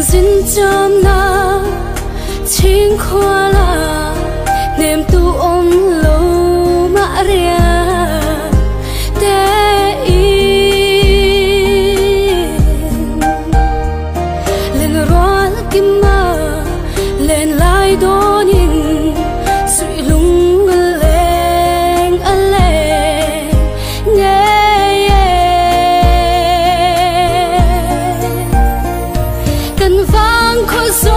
zin cham na chhing khua la nem tu om lo ma ria te in len rual kim ma len lai donin sui lung leng a leng nge kan vang kho zo.